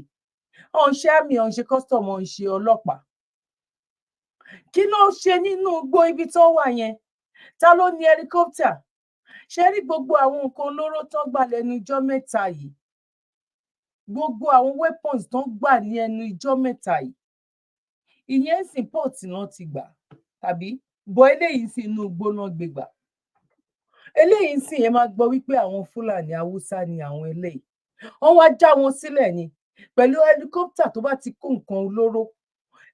ọ̀ ń ṣe army, ọ̀ ń ṣe custom, ọ̀ ń ṣe ọlọ́pàá. Kí ló ń ṣe nínú igbó ibi tó wà yẹn? Ta ló ní helicopter? Ṣe rí gbogbo àwọn nǹkan olóró tó gbà lẹ́nu ijọ́ mẹ́ta yìí, gbogbo àwọn weapons tó gbà ní ẹnu ijọ́ mẹ́ta yìí, ìyẹn sì port náà ti gbà tàbí bọ eléyìí sí inú igbó náà gbé gbà. Eléyìí sì, ẹ máa gbọ́ wípé àwọn Fúlàní, Haúsá ni àwọn eléyìí. Wọ́n wá já wọn sílẹ̀ ni pẹ̀lú helicopter tó bá ti kó nǹkan olóró.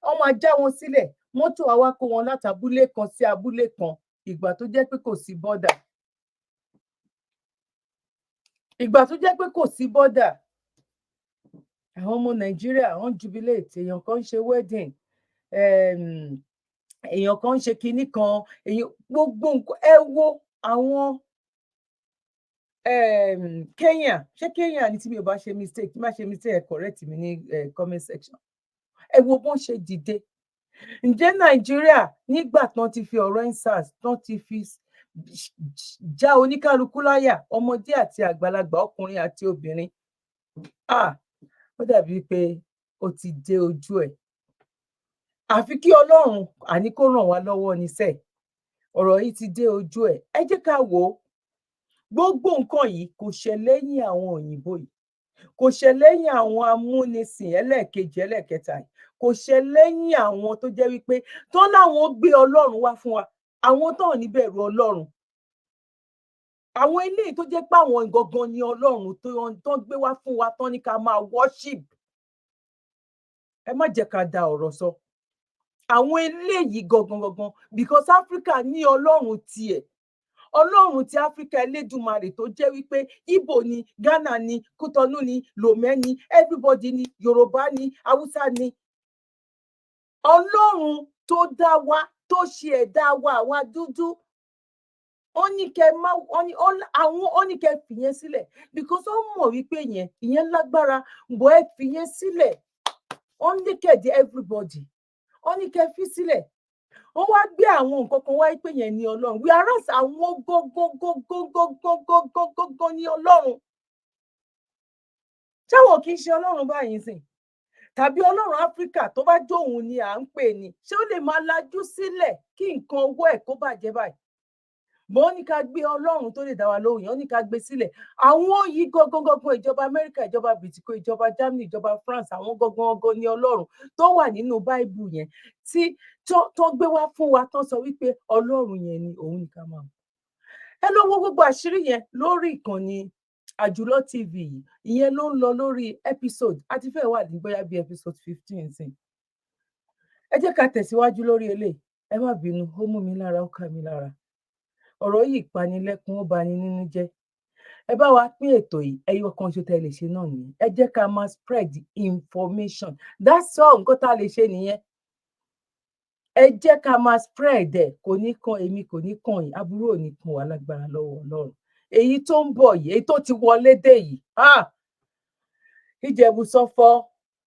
Wọ́n máa já wọn sílẹ̀, mọ́tò á wá kó wọn láti abúlé kan sí abúlé kan. Ìgbà tó jẹ́ pé kò sí border, ìgbà tó jẹ́ pé kò sí border, àwọn ọmọ Nàìjíríà wọ́n jubilate. Èèyàn kan ń ṣe wedding, èèyàn kan ń ṣe kinní kan, èèyàn gbogbo nǹkan. Ẹ wo àwọn Kenya, ṣé Kenya ni? Tí mi ò bá ṣe mistake, tí má ṣe mistake, ẹ correct mi ní comment section. Ẹ wo bọ́n ṣe dìde. Ǹjẹ́ Nàìjíríà, nígbà tán ti fi ọ̀rọ̀ EndSARS, tán ti fi já oníkálukú láyà, ọmọdé àti àgbàlagbà, ọkùnrin àti obìnrin, ah, ó dàbí pé ó ti dé ojú ẹ̀. Àfi kí Ọlọ́run àní kó ràn wá lọ́wọ́ níṣẹ́. Ọ̀rọ̀ yìí ti dé ojú ẹ̀. Ẹ jẹ́ ká wò ó. Gbogbo nǹkan yìí kò ṣẹ lẹ́yìn àwọn òyìnbó yìí, kò ṣẹ lẹ́yìn àwọn amúnisìn ẹlẹ́ẹ̀kejì, ẹlẹ́ẹ̀kẹta yìí, kò ṣẹ lẹ́yìn àwọn tó jẹ́ wípé tó láwọn gbé Ọlọ́run wá fún wa, àwọn tó ní bẹ̀rù Ọlọ́run, àwọn eléyìí tó jẹ́ pé àwọn gangan ni Ọlọ́run tó ń gbé wá fún wa tán ní ká máa worship. Ẹ má jẹ́ ká da ọ̀rọ̀ sọ. Àwọn eléyìí gangan gangan, because Africa ní Ọlọ́run tiẹ̀, Ọlọ́run ti Áfíríkà, Elédùmarè, tó jẹ́ wípé Ìgbò ni, Ghana ni, Kútọ́nù ni, Lomé ni, everybody ni, Yorùbá ni, Haúsá ni. Ọlọ́run tó dá wa, tó ṣe ẹ̀dá wa, àwa dúdú, ó ní kẹ́ má, ó ní àwọn, ó ní kẹ́ fìyẹn sílẹ̀, because ó mọ̀ wípé yẹn, ìyẹn lágbára bọ̀. Ẹ fìyẹn sílẹ̀. Ó ní kẹ̀dí everybody, ó ní kẹ́ fi sílẹ̀. Ó wá gbé àwọn nǹkan kan wáyé pé yẹn ní Ọlọ́run, whereas àwọn gógógógógógógógógó ní Ọlọ́run. Ṣáwọn kì í ṣe Ọlọ́run báyìí sìn? Tàbí Ọlọ́run Áfíríkà tó bá jóun ni à ń pè ní, ṣé ó lè máa lajú sílẹ̀ kí nǹkan owó ẹ̀ kó bàjẹ́ báyìí? Bọ́n ní ká gbé Ọlọ́run tó lè dá wa lóhùn yẹn, ó ní ká gbé sílẹ̀. Àwọn yìí gangan gangan, ìjọba Amẹ́ríkà, ìjọba Bìtìkó, ìjọba Germany, ìjọba France, àwọn gangan gangan ní Ọlọ́run tó wà nínú Báíbù yẹn tí tó gbé wá fún wa, tó sọ wípé Ọlọ́run yẹn ni òun ní ká máa mọ̀. Ẹ lọ wo gbogbo àṣírí yẹn lórí ìkànnì Àjùlọ TV yìí. Ìyẹn ló ń lọ lórí episode àti fẹ́ wà ní bóyá bíi episode 15 sí. Ẹ jẹ́ ká tẹ̀síwájú lórí eléyìí. Ẹ má bínú, ó mú mi lára, ó ká mi lára. Ọ̀rọ̀ yìí panilẹ́kún, ó bani nínú jẹ́. Ẹ bá wa pín ètò yìí. Ẹyọ kan ṣo tẹ́ lè ṣe náà nìyẹn. Ẹ jẹ́ ká máa spread information, that's all. Nǹkan tá a lè ṣe nìyẹn. Ẹ jẹ́ ká máa spread ẹ̀. Kò ní kan èmi, kò ní kàn yín, aburú ò ní kan wà lágbára lọ́wọ́ Ọlọ́run. Èyí tó ń bọ̀ yìí, èyí tó ti wọlé dé yìí, ah, Ìjẹ̀bù sọfọ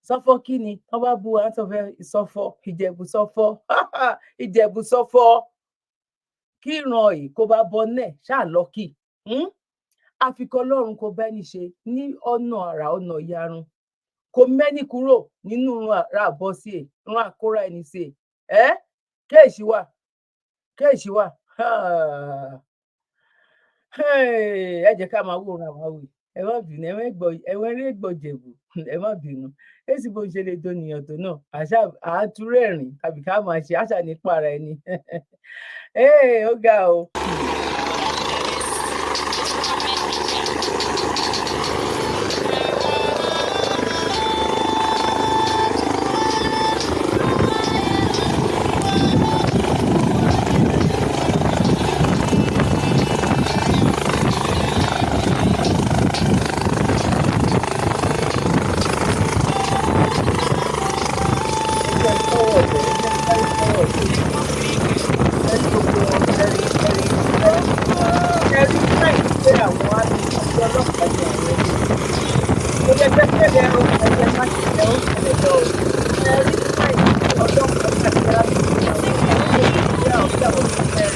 sọfọ. Kí ni wọ́n bá bu wa sọfẹ sọfọ? Ìjẹ̀bù sọfọ, Ìjẹ̀bù sọfọ. Kí ìran yìí kó bá bọ náà ṣáà lọ́kì àfikọ́ Ọlọ́run kò bá ẹni ṣe ní ọ̀nà àrà, ọ̀nà ìyarun, kò mẹ́ni kúrò nínú ra àbọ̀ sí ẹ̀ rán àkórà ẹni sí ẹ̀. Kéèṣì wà, kéèṣì wà. Ẹ jẹ́ ká máa wòran àwọn àwì. Ẹ má bínú, ẹ má rí gbọ́ Jẹ̀bù, ẹ má bínú. Èsì bó ń ṣe lè dóníyàn tó náà, àṣà àtúrẹ́rìn tàbí ká máa ṣe àṣà nípa ara ẹni. Ó ga o. Ẹ jẹ́ n forward ẹ̀, ẹ jẹ́ n sáré forward ẹ̀. Ẹ rí gbogbo wọn, ẹ rí, ẹ rí, ẹ rí, ẹ rí sign pé àwọn army àti ọlọ́pàá ni àwọn eléyìí. Kò lè fẹ́ ṣẹlẹ̀ o, ẹ̀jẹ̀ má ṣẹlẹ̀, ó ṣẹlẹ̀ lọ o. Ẹ rí sign pé ọlọ́pàá àti army ni àwọn eléyìí, bí àwọn bí àwọn tó fẹ́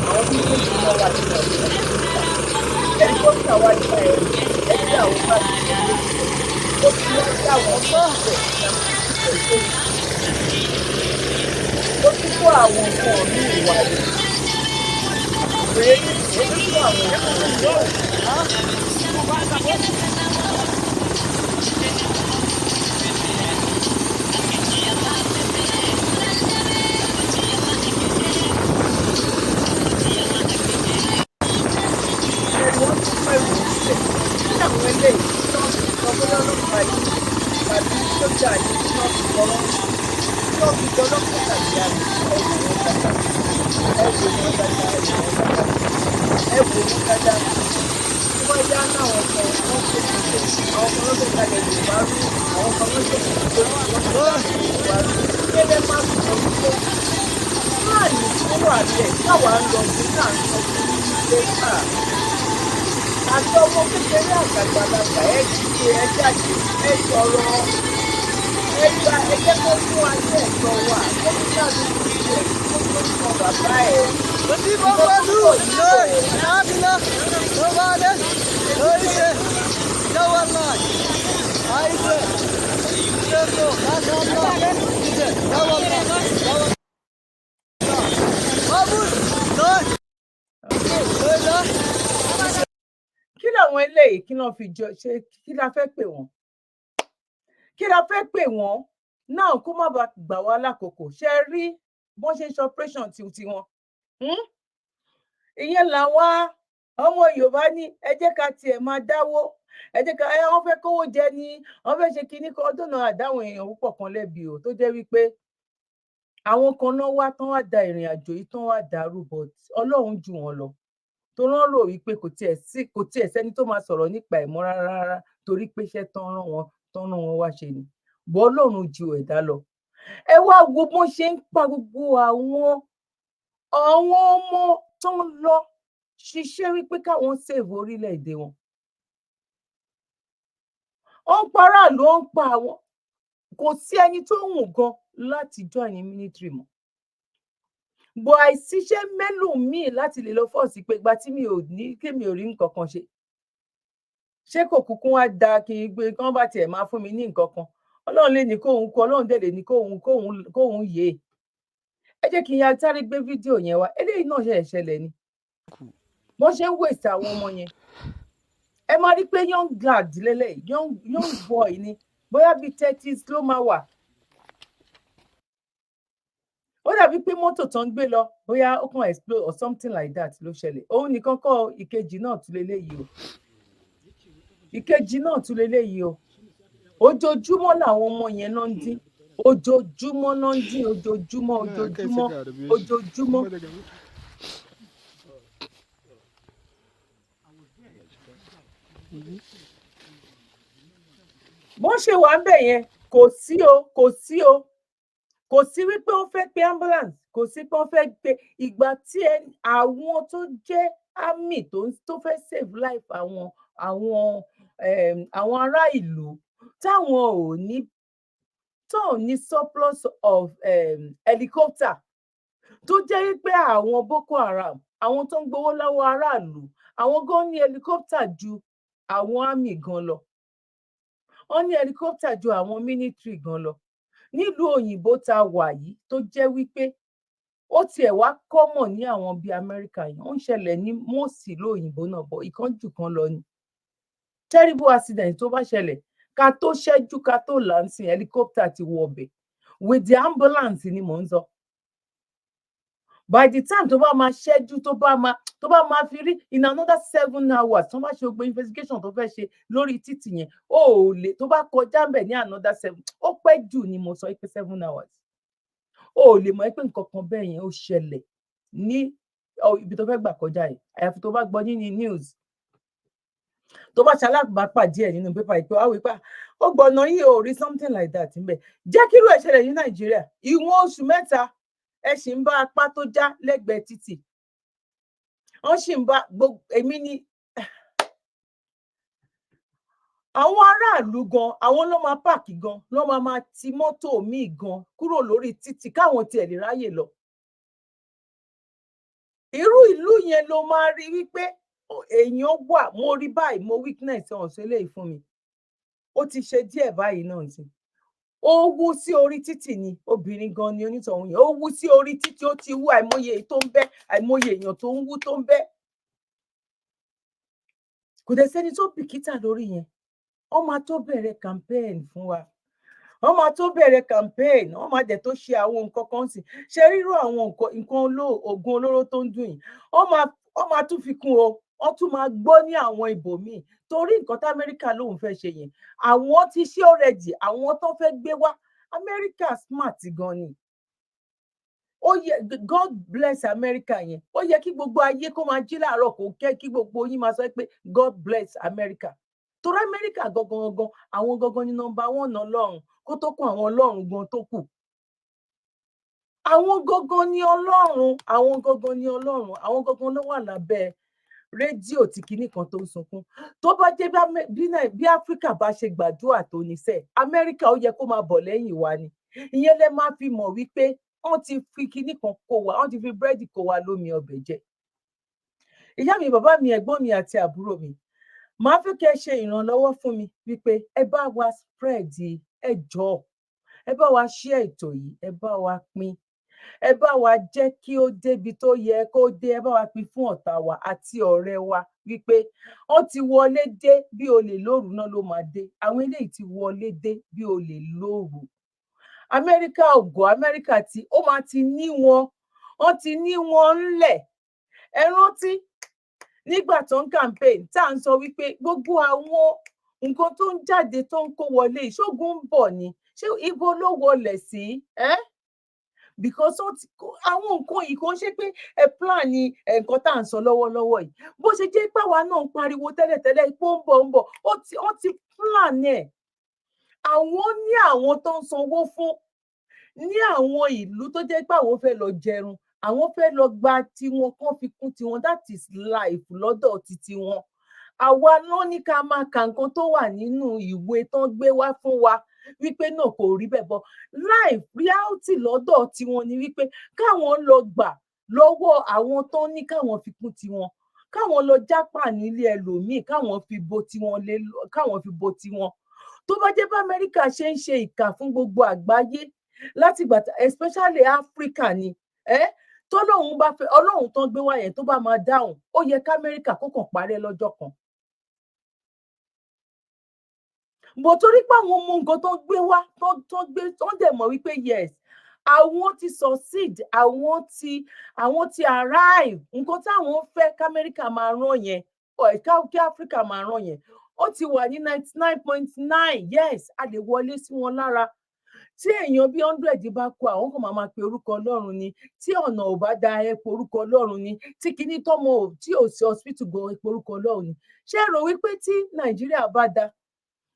àwọn méjèèjì náà wà nínú ọ̀sẹ̀. Helicopter wá gba ẹ̀rù, ẹ rí àwọn bá ti ṣe, ó ti wá dá àwọn síbẹ̀, ó tún kó àwọn nǹkan míì wálé pé ó tún kó àwọn nǹkan míì wálé. Ẹ̀rí wọ́n tún kó ẹrù síbẹ̀. Kí làwọn eléyìí tí wọ́n fi sọ bóyá ọlọ́pàá yìí tàbí sójà yìí tí wọ́n fi jọ wọ́n, tí wọ́n fi jọ ọlọ́pàá tàbí army? Ẹ wò wọ́n dáadáa, ẹ wò wọ́n dáadáa, ẹ wò wọ́n dáadáa, ẹ wò wọ́n dáadáa. Tí wọ́n yá náwọn kan, wọ́n kó síbẹ̀. Àwọn kan ló fẹ́ dalẹ̀ Yorùbá rú, àwọn kan ló ṣe pé wọ́n fẹ́ dalẹ̀ Yorùbá rú. Kẹ́lẹ́ má sọ wípé plan tó wà bẹ́ẹ̀ táwa ń lọ sí náà ń sọ fún yín wípé àti ọmọ kékeré àgbàlagbà, ẹ dìde, ẹ jáde, ẹ sọ̀rọ̀, ẹ gba, ẹ jẹ́ kó fún wa ní ẹ̀tọ́ wa, kó ní kálukú tiẹ̀ kó tó sọ bàbá ẹ̀. Nǹkan tó pọ̀ yìí pọ̀. Kí làwọn eléyìí, kí ló fi jọ ṣe? Kí la fẹ́ pè wọ́n? Kí la fẹ́ pè wọ́n náà? Kó má bàa gbà wá lákòókò, ṣe rí bọ́n ṣe ń ṣe operation tiwọn? Ìyẹn làwọn ọmọ Yorùbá ní ẹ jẹ́ ká tiẹ̀ máa dáwó, ẹ jẹ́ ká ẹ, wọ́n fẹ́ kówó jẹ ni, wọ́n fẹ́ ṣe kinní kan. Ọdún náà àdáwọn èèyàn púpọ̀ kan lẹ́bi o, tó jẹ́ wípé àwọn kan náà wá tán, wá da ìrìn àjò yìí tán, wá dàrú, but Ọlọ́run jù wọ́n lọ, tó rán rò wípé kò tiẹ̀ sẹ́ni tó máa sọ̀rọ̀ nípa ẹ̀ mọ́ rárá rárá, torí pé iṣẹ́ tán rán wọn wá ṣe ni. Bọ́ Ọlọ́run ju ẹ̀dá lọ. Ẹ wá wo bọ́n ṣe ń pa gbogbo àwọn ọmọ tó ń lọ ṣiṣẹ́ wípé káwọn save orílẹ̀-èdè wọn. Ó ń pa aráàlú, ó ń pa àwọn. Kò sí ẹni tó wù gan láti join military mọ́ bọ̀, àìsíṣẹ́ mẹ́lòmíì láti lè lọ force pé ìgbà tí mi ò ní kémi ò rí nǹkan kan ṣe, ṣé kò kúkú wá da kí n gbé kí wọ́n bá tiẹ̀ máa fún mi ní nǹkan kan? Ọlọ́run lè ní kóun kú, Ọlọ́run dẹ̀ lè ní kóun yé e. Ẹ jẹ́ kí n ya sáré gbé fídíò yẹn wá. Eléyìí náà ṣẹ̀ṣẹ̀ ṣẹlẹ̀ ni, bọ́n ṣe ń waste àwọn ọmọ yẹn. Ẹ máa rí pé young lad lélẹ̀, young boy ni, bóyá bíi 30s ló máa wà. Ó dàbí pé mọ́tò tó ń gbé lọ, bóyá ó kàn explode or something like that ló ṣẹlẹ̀. Òun nìkan kọ́, ìkejì náà tún leléyìí o, ìkejì náà tún leléyìí o. Ojoojúmọ́ làwọn ọmọ yẹn náà ń dín, ojoojúmọ́ náà ń dín, ojoojúmọ́, ojoojúmọ́, ojoojúmọ́. Bọ́n ṣe wà ń bẹ̀ yẹn, kò sí o, kò sí o, kò sí wípé wọ́n fẹ́ pe ambulance, kò sí pé wọ́n fẹ́ pe ìgbà tí àwọn tó jẹ́ army tó fẹ́ save life àwọn ará ìlú, táwọn ò ní, tó ò ní surplus of helicopter, tó jẹ́ wípé àwọn Boko Haram, àwọn tó ń gbowó lọ́wọ́ aráàlú, àwọn gan ní helicopter ju àwọn army gan lọ, wọ́n ní helicopter ju àwọn military gan lọ nílùú òyìnbó tá a wà yìí, tó jẹ́ wípé ó tiẹ̀ wá common ní àwọn bíi Amẹ́ríkà yẹn, ó ń ṣẹlẹ̀ ní most ìlú òyìnbó náà, bọ̀ ìkan jù kan lọ ni. Terrible accident tó bá ṣẹlẹ̀, ká tó ṣẹ́jú ká tó là ń sìn, helicopter ti wọ ọbẹ̀ with the ambulance ni mò ń sọ. By the time tó bá máa ṣẹ́jú, tó bá máa fi rí in another 7 hours, tó bá ṣe gbogbo investigation tó fẹ́ ṣe lórí títì yẹn, ó ò lè tó bá kọjá ń bẹ̀ ní another seven, ó pẹ́ jù ni mo sọ pé 7 hours, ó ò lè mọ̀ pé nǹkan kan bẹ́ẹ̀ yẹn ó ṣẹlẹ̀ ní ibi tó fẹ́ gbà kọjá yìí, àyàfi tó bá gbọ́ nínú news, tó bá ṣalábàápàdé ẹ̀ nínú pépà ìpè wá wípé ó gbọ̀nà yìí, ò rí something like that ńbẹ̀. Jẹ́ kí irú ẹ̀ ṣẹlẹ̀ ní Nàìjíríà, ìwọ̀n oṣù 3, ẹ sì ń bá apá tó já lẹ́gbẹ̀ẹ́ títì, wọ́n sì ń bá gbogbo. Èmi ni àwọn aráàlú gan, àwọn ló máa park gan, ló máa ti mọ́tò míì gan kúrò lórí títì káwọn tiẹ̀ lè ráyè lọ. Irú ìlú yẹn ló máa rí wípé èèyàn wà. Mo rí báyìí, mo witness ọ̀hún eléyìí fún mi, ó ti ṣe díẹ̀ báyìí náà sí. Ó wú sí orí títì ni, obìnrin gan ni onítọ̀hún yẹn. Ó wú sí orí títì, ó ti wú àìmọye èyí tó ń bẹ́, àìmọye èèyàn tó ń wú tó ń bẹ́. Kò dẹ̀ sẹ́ni tó bìkítà lórí yẹn. Wọ́n máa tó bẹ̀rẹ̀ campaign fún wa, wọ́n máa tó bẹ̀rẹ̀ campaign, wọ́n máa dẹ̀ tó ṣe àwọn nǹkan kan sí ṣe rírò àwọn nǹkan oògùn olóró tó ń dùn yìí. Wọ́n máa tún fi kún o, wọ́n tún máa gbọ́ ní àwọn ibòmíì, torí nǹkan tí Amẹ́ríkà lòun fẹ́ ṣe yẹn, àwọn ti ṣe already, àwọn tó fẹ́ gbé wá. Amẹ́ríkà smart gan ni. Ó yẹ, God bless America yẹn. Ó yẹ kí gbogbo ayé kó máa jí láàárọ̀, kó kẹ́ kí gbogbo yín máa sọ pé God bless America, torí Amẹ́ríkà gangan gangan, àwọn gangan ní number one ọlọ́run, kó tó kún àwọn ọlọ́run gan tó kù. Àwọn gangan ní ọlọ́run, àwọn gangan ní ọlọ́run, àwọn gangan ló wà lábẹ́ rédíò tí kinní kan tó ń sunkún. Tó bá jẹ́ bí Áfíríkà bá ṣe gbàdúrà tó ní sẹ́ẹ̀, Amẹ́ríkà ó yẹ kó máa bọ̀ lẹ́yìn wa ni. Ìyẹn lẹ máa fi mọ̀ wípé wọ́n ti fi kinní kan kó wa, wọ́n ti fi búrẹ́dì kó wa lómi ọbẹ̀ jẹ. Ìyá mi, bàbá mi, ẹ̀gbọ́n mi àti àbúrò mi, màá fẹ́ kẹ́ ẹ ṣe ìrànlọ́wọ́ fún mi wípé ẹ bá wa spread, ẹ jọ̀ọ́, Ẹ bá wa share ètò yìí, ẹ bá wa pín, ẹ bá wa jẹ́ kí ó débi tó yẹ kó dé. Ẹ bá wa pín fún ọ̀tá wa àti ọ̀rẹ́ wa wípé wọ́n ti wọlé dé bí olè lóru náà ló máa dé. Àwọn eléyìí ti wọlé dé bí olè lóru. Amẹ́ríkà ògò, Amẹ́ríkà tí ó máa ti ní wọn, wọ́n ti ní wọn ńlẹ̀. Ẹ rántí nígbà tó ń campaign, tá à ń sọ wípé gbogbo àwọn nǹkan tó ń jáde, tó ń kó wọlé, ìṣógun ń bọ̀ ni, ṣé ibo ló wọlé sí ẹ? Because àwọn nǹkan yìí kò ń ṣe pé ẹ plan ni. Nǹkan tá à ń sọ lọ́wọ́lọ́wọ́ yìí, bó ṣe jẹ́ pé àwa náà ń pariwo tẹ́lẹ̀tẹ́lẹ̀ pé ó ń bọ̀, ń bọ̀, ó ti plan ẹ̀. Àwọn ní àwọn tó ń sanwó fún ní àwọn ìlú tó jẹ́ pé àwọn fẹ́ lọ jẹrun, àwọn fẹ́ lọ gba tiwọn, kán fi kún tiwọn. That is life lọ́dọ̀ titi wọn. Àwa náà ní ká máa ka nǹkan tó wà nínú ìwé tán gbé wá fún wa wípé náà kò rí bẹ́ẹ̀ bọ́. Life reality lọ́dọ̀ tiwọn ni wípé káwọn lọ gbà lọ́wọ́ àwọn tó ní káwọn fi kún tiwọn, káwọn lọ jápà nílé ẹlòmíì, káwọn fi bo tiwọn lé, káwọn fi bo tiwọn. Tó bá jẹ́ bá Amẹ́ríkà ṣe ń ṣe ìkà fún gbogbo àgbáyé látìgbà, especially Africa ni ẹ tọ́lọ́run bá fẹ́, Ọlọ́run tán gbé wá yẹn, tó bá máa dáhùn, ó yẹ kámẹ́ríkà kó kàn parẹ́ lọ́jọ́ kan bò, torí pé àwọn ọmọ nǹkan tó gbé wá, tó gbé, tó dẹ̀ mọ̀ wípé yes, àwọn ti succeed, àwọn ti arrive. Nǹkan táwọn fẹ́ kámẹ́ríkà máa rán yẹn, kí Áfíríkà máa rán yẹn, ó ti wà ní 99.9. Yes, a lè wọlé sí wọn lára. Tí èèyàn bíi 100 bá kú, àwọn kan máa pe orúkọ Ọlọ́run ni. Tí ọ̀nà ò bá da, ẹ pe orúkọ Ọlọ́run ni. Tí kinní tọ́mọ tí ò sí hospital gan, ẹ pe orúkọ Ọlọ́run ni. Ṣé ẹ rò wípé tí Nàìjíríà bá da,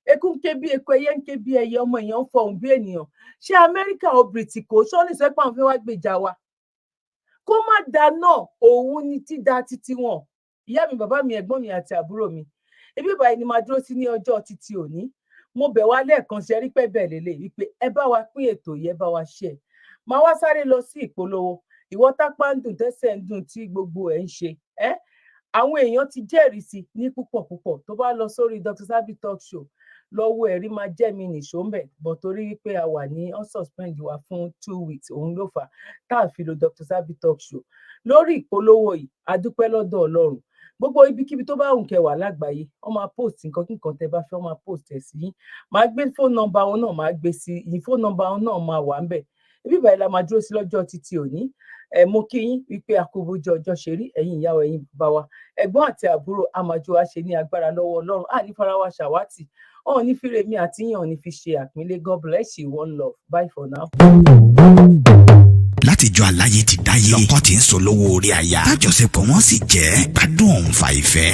eku ń ké bí eku, ẹyẹ ń ké bí ẹyẹ, ọmọ èèyàn ń fọhùn bí ènìyàn, ṣé Amẹ́ríkà ò bìrìtìkò ṣọ́ ní sọ pé àwọn fẹ́ wá gbèjà wa? Kó má da náà, òun ni tída títí wọn. Ìyá mi, bàbá mi, ẹ̀gbọ́n mi àti àbúrò mi, ibi báyìí ni màá dúró sí ní ọjọ́ títí òní. Mo bẹ̀ wá lẹ́ẹ̀kan sí, ẹ rí pẹ́ bẹ́ẹ̀ lélẹ̀ wípé ẹ bá wa pín ètò yìí, ẹ bá wa ṣe ẹ̀. Máa wá sáré lọ sí ìpolówó. Ìwọ tápá ń dùn, tẹ́sẹ̀ ń dùn, tí gbogbo ẹ̀ ń ṣe ẹ́, àwọn èèyàn ti jẹ́rìí sí ní púpọ̀ púpọ̀. Tó bá lọ sórí Dr. Zabby Talk Show lọ́wọ́, ẹ̀rí máa jẹ́ mi nìṣó ń bẹ̀ bọ̀, torí wípé a wà ní on suspend wa fún 2 weeks, òun ló fà tá a fi lo Dr. Zabby Talk Show lórí ìpolówó yìí. A dúpẹ́ lọ́dọ̀ Ọlọ́run. Gbogbo ibikíbi tó bá wù kẹ́ wà lágbàáyé, wọ́n máa post nǹkan kí nǹkan tẹ́ bá fẹ́, wọ́n máa post ẹ̀ sí yín. Máa gbé phone number wọn náà, máa gbé sí yín, phone number wọn náà máa wà ń bẹ̀. Ibi ìbàyìí la máa dúró sí lọ́jọ́ títí òní. Ẹ mo kí yín wípé akóbójú ọjọ́ ṣe rí. Ẹ̀yin ìyá wa, ẹ̀yin bàbá wa, ẹ̀gbọ́n àti àbúrò, àmàjò wa ṣe ní agbára lọ́wọ́ Ọlọ́run. À ní fara wa ṣàwátì ọ̀hún ní fírèmí àti yàn ní fi ṣe àpínlẹ̀. God bless you. One love. Bye for now. Látijọ́ aláyé ti dáyé, lọ́kọ tí ń sọ lówó orí aya, tájọṣepọ̀ wọn sì jẹ́ gbádùn òun fa ìfẹ́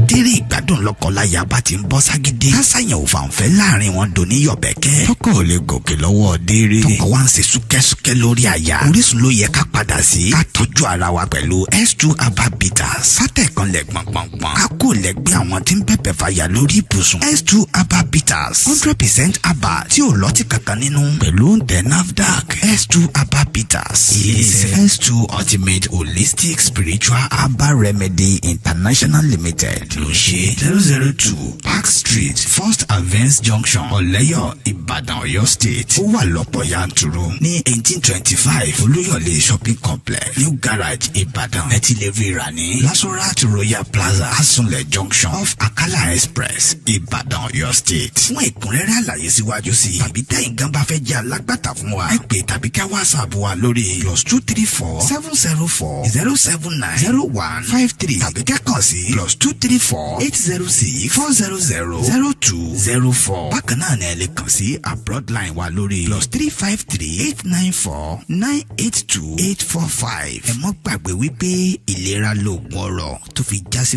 tẹ́rẹ̀. Ìgbádùn lọ́kọláya bá ti ń bọ́ ságídí, kásáyàn ò fàǹfẹ́ láàrin wọn dòní yọ̀bẹ̀kẹ́. Tọkọ ò lè gòkè lọ́wọ́ déré, tọkọ wa ń ṣe súkẹ́súkẹ́ lórí aya. Orísun ló yẹ ká padà sí, ká tọ́jú ara wa pẹ̀lú S2 Herbal Bitters. Sátẹ̀kanlẹ̀ gbọ̀ngbọ̀ngbọ̀n, ká kó lẹ́gbẹ́ àwọn tí ń bẹ̀bẹ̀ fàyà lórí ibùsùn. S2 Herbal Bitters, 100% herbal tí ò lọ́tí kankan nínú, pẹ̀lú ǹtẹ̀ NAFDAC. S2 Herbal Bitters, iléeṣẹ́ S2 Ultimate Holistic Spiritual Herbal Remedy International Limited ló ń ṣe. 002 Park Street, First Avance Junction, Ọ̀lẹ́yọ̀, Ìbàdàn, Ọ̀yọ́ State. Ó wà lọ́pọ̀ yanturu ní 1825 Olúyọ̀lé Shopping Complex, New Garage, Ìbàdàn. Ẹ ti lè rí rà ní Lasorat Royal Plaza, Asunlẹ̀ Junction, off Akala Express, Ìbàdàn, Ọ̀yọ́ State. Fún ẹ̀kúnrẹ́rẹ́ àlàyé síwájú sí i, tàbí tẹ̀yin gan bá fẹ́ jẹ́ alágbàtà fún wa, ẹ pè tàbí ká WhatsApp wa lórí +234 704 079 0153, tàbí ká kàn sí +234 806 400 0204. Bákan náà ni ẹ lè kàn sí abroad line wa lórí +353 894 982 845. Ẹ mọ́ gbàgbé wípé ìlera lóògùn ọrọ̀ tó fi já sí.